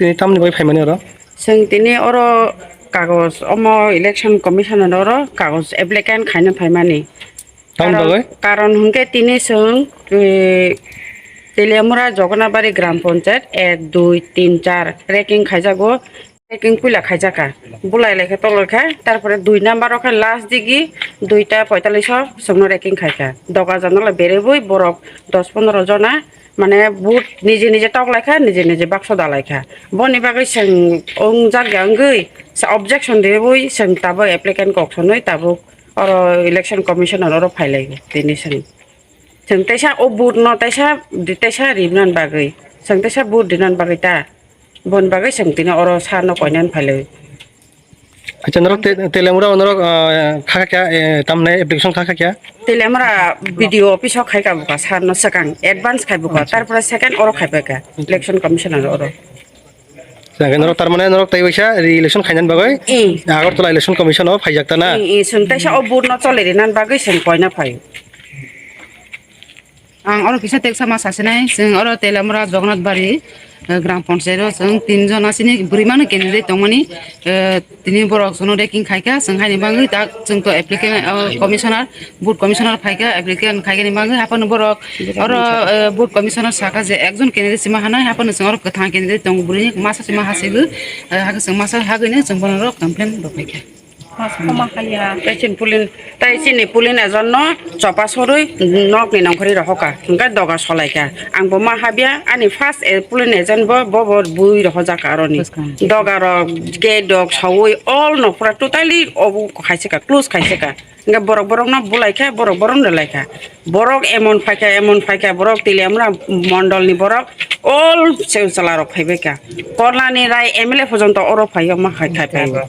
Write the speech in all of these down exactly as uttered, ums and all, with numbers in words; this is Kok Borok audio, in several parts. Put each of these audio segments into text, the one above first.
Tini tamni bai phaimani oro? Chwng tini oro kagoj, omo election commission oro kagoj applicant khaina phaimani. Tamni bagwi? Karon, karon hwnkhe tini chwng, eh, Teliamura Jogonnabari Gram Panchayat ek, dui, tin, char ranking khaijago. Ranking puila khaijakha. Bulai laikha, tok laikha. Tarpore dui number o khe last digi duita poitallis o chwngno ranking khaikha. Doga jano lai beribwi borok dos pondro jona mane vote nije nije tok laikha, nije nije bakso da laikha. Boni bagwi chwng wngjak ya wngwi sa objection ribwi chwng tabuk applicant kok sonwi tabuk oro election commissioner oro phai lai tini chwng. Chwng teisa o vote no teisa, teisa rinani bagwi. Chwng teisa vote rinani bagwi ta. Boni bagwi chwng tini oro sir no koinani phai lai. Acha, norok te-, Teliamura o norok, ah, kha kha kya, eh, tamne application kha kha kya? Teliamura B D O office o khai ka buka sir no swkang advance khai buka, acha, tarpore second oro khai pai ka election commissioner oro. Chwng norok tar mane norok tei waisa re-election khainani bagwi, mm, Agartala Election Commission o phaijak ta na? Mm, mm, chwng teisa o vote no choli rinani bagwi chwng koina phai. Ang oro kisa teksa ma sasinai, chwng oro Teliamura Jagannath Bari, eh, Gram Panchayat o chwng tin jona chini bwrwi mano candidate tongmani, eh, tini borok chwngno ranking khaikha, chwng haini bagwi tak chwng to applicant, eh, commissioner, vote commissioner phaikha, applicant khaikani bagwi haphano borok oro, eh, vote commissioner sakha je ekjon candidate sima hanai, haphano chwng oro kwthang candidate tongo, bwrwini masa sima hasigo, eh, hakhe chwng masa hagwino chwng bono oro complaint rw phaikha. Tei chini pulin, tei chini pulin ejon no chopa sorwi nok ni nongkhorwi rohorka, hwnkhe doga solaikha. Ang bo ma habya, ani first e-, pulin agent bo, bo, bo bui rohorjak aroni. Bwskang. Doga rok, gate rok sawi all no pura totally obo khaisika, close khaisika. Hwnkhe borok borok no bulaikha, borok borok no rwlaikha. Borok emon phaikha, emon phaikha, borok Teliamura mondol ni borok all se chwla rok phaibaikha. Korlani Rai M L A porjonto oro phaiyo ma khai khai phaiyo.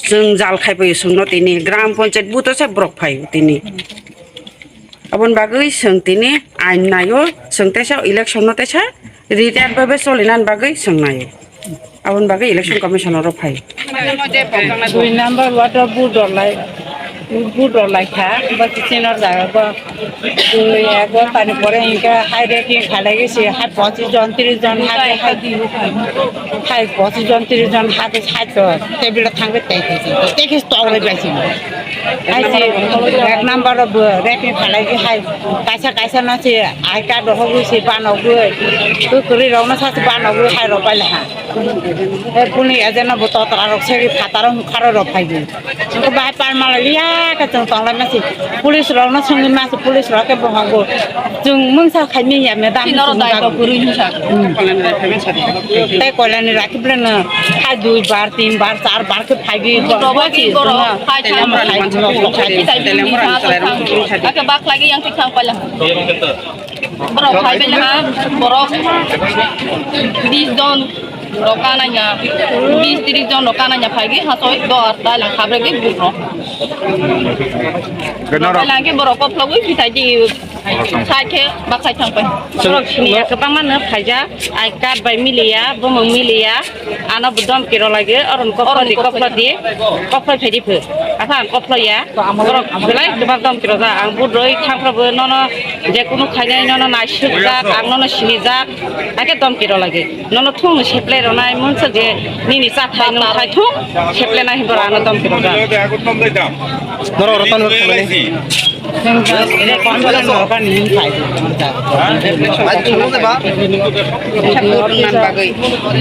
Chwng jal khai phaiyo chwngno tini gram panchayat booth o se borok phaiyo tini. Aboni bagwi chwng tini ain naio, chwng teisa election no teisa retire bai bai cholinani bagwi chwng naio. Aboni bagwi election commission oro phai. Dui number ward o vote rwlai, vote rwlaikha, bo kichino jaga bo. Dui ego tani pore hinkhe hai ranking khalai gisi, hai pochis jon, tris jon, hai, hai, hai pochis jon, tris jon, hai, hai to table o thangwi tei, tei, tei, tei khe tok lai bai sini. Hai si ek number o bo ranking khalai gi hai kaisa, kaisa no si I card rohogwi si banogwi, tu kwrwi rok no sa si banogwi hai rok bai laha. He puni agent no bo totra rok segi phataro hukaro rok phai di. Engko bahai palmala liya khe chwng tonglaima se. Police rokno swngwi ma se, police rok khe bohongo. Chwng mungsa khaimya ya, madam. Chini oro daito kwrwi hinsa. Tei Kalyani Rakhi beleno hai dui bar, tin bar, char bar khe phaiwi. Roba ki borok hai thang. Ake bak lagi yang thik thang paila. Borok phai bai ha, borok bis jon rok kananya, bis tris jon rok kananya phai gi hasoi dor ta lang khabre gi buk rok. Norok. Lang ke borok koplogwi phithai di sai khe bak sai thang pai. Borok sini ya kwbangma no phaijak, I card bai miliya, bumung miliya. Ano bo dom kiro lagi, orom koplo di, koplo di, koplo phedi phu. Asa ang koplo ya, borok belai dubak dom kiro ja, ang budroi thangphra bo nono je kunu khainai nono naisuk jak, ang nono sini jak, ake dom kiro lagi. Nono thung seple ronai munsa je nini cha thai nung thai thung seple nai hibor ano dom kiro ja. Norok roton bo thangmani.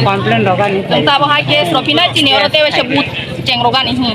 Complain rogani. Chwng tabo hai case rok phina chini oro tei waisa but cheng rogani hi.